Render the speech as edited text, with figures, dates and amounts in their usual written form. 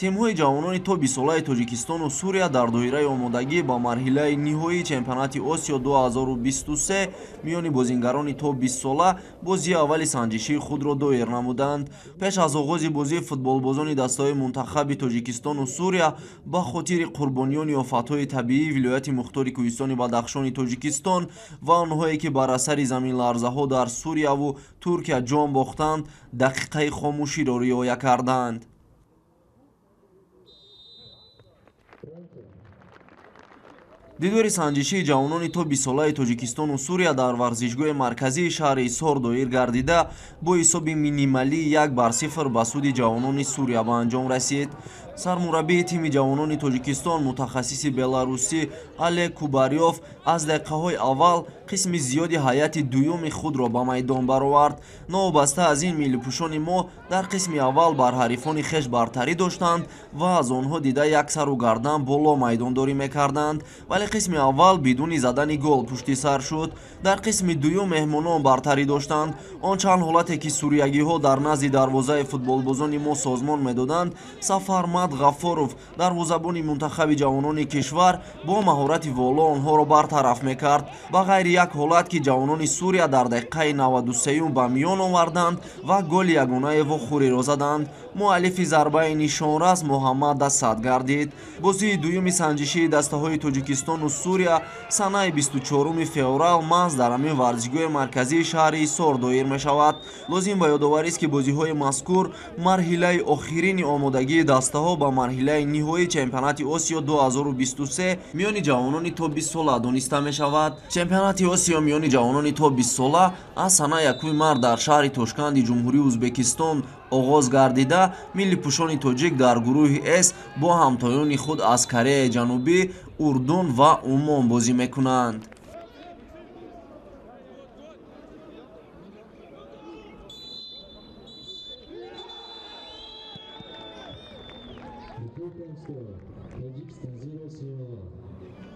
Тимҳои ҷавонони то 20-солаи Тоҷикистону Сурия дар доираи омодагӣ ба марҳилаи ниҳоии чемпионати Осиё 2023 миёни бозингарони то 20-сола бозии аввали санҷишии худро доир намуданд. Пеш аз оғози бозӣ футболбозони дастаҳои мунтахаби Тоҷикистону Сурия ба хотири қурбониёни офатҳои табиии вилояти мухтори кӯҳистони Бадахшони Тоҷикистон ва онҳое ки бар асари заминларзаҳо дар Сурияву Туркия ҷон бохтанд, дақиқаи хомӯширо риоя карданд. Дидори санҷишии ҷавонони то 20-солаи Тоҷикистону Сурия дар варзишгоҳи марказии шаҳри Ҳисор доир гардида, бо ҳисоби минималии 1-0 ба суди ҷавонони Сурия ба анҷом расид. Сармураббии тими ҷавонони Тоҷикистон мутахассиси беларусӣ Олег Кубарёв аз дақиқаҳои аввал қисми зиёди ҳайати дуюми худро ба майдон баровард. Новобаста аз ин, миллипӯшони мо дар қисми аввал бар ҳарифони хеш бартарӣ доштанд ва аз онҳо дида як сару гардан боло майдондорӣ мекарданд, вале қисми аввал бидуни задани гол пушти сар шуд. Дар қисми дуюм меҳмонон бартарӣ доштанд. Он чанд ҳолате ки суриягиҳо дар назди дарвозаи футболбозони мо созмон медоданд, Сафармад Ғаффоров, дарвозабони мунтахаби ҷавонони кишвар, бо маҳорати воло онҳоро бартараф мекард. Ба ғайри як ҳолат ки ҷавонони Сурия дар дақиқаи 93 ба миён оварданд ва голи ягонаи вохӯриро заданд. Муаллифи зарбаи нишонрас Муҳаммад Асад гардид. Бозии дуюми санҷишии дастаҳои Тоҷикистону Сурия санаи 24 феврал маҳз дар ҳамин варзишгоҳи марказии шаҳри Ҳисор доир мешавад. Лозим ба ёдоварист, ки бозиҳои мазкур марҳилаи охирини омодагии дастаҳо ба марҳилаи ниҳоии чемпионати Осиё 2023 миёни ҷавонони то 20 сола дониста мешавад. Чемпионати Осиё миёни ҷавонони то 20 сола аз санаи 1 март дар шаҳри Тошканди Ҷумҳурии Ӯзбекистон оғоз гардида, миллипӯшони тоҷик дар гурӯҳи С бо ҳамтоёни худ аз Кореяи Ҷанубӣ, Урдун ва Умон бозӣ мекунанд. Ethiopian score, Tajikistan 0, Syria 1.